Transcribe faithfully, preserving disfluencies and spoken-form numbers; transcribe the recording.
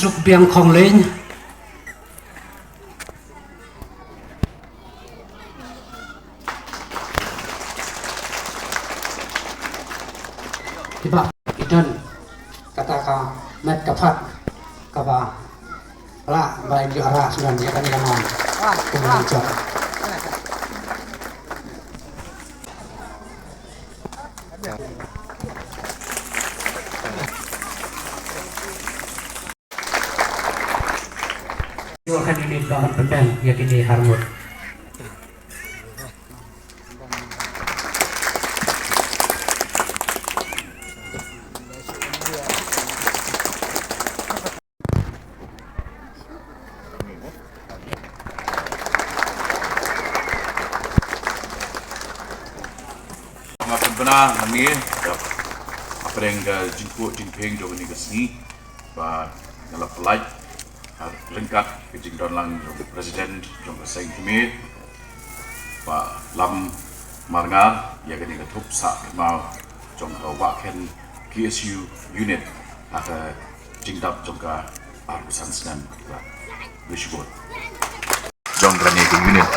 Suk Biang Khonglein. Kiba ki don kata ka met ka phat kaba la ba ïa ra sdang ïa kane ka mon. Kumba jot. Ïa kane ni ba pyndang ïa kine harmut. Nga pynbna hangne da hapdeng ka jingkhuid jingphieng jong kane ka sngi ba nga la pynlait ha ryngkat ka jingdon lang jong ka president jong ka seng khmih ba Lam Marngar ïa kane ka thup sah khynmaw jong ka Wahkhen K S U unit ha ka jingdap jong ka arphew san snem. Khublei shibun. Jong kane ka unit.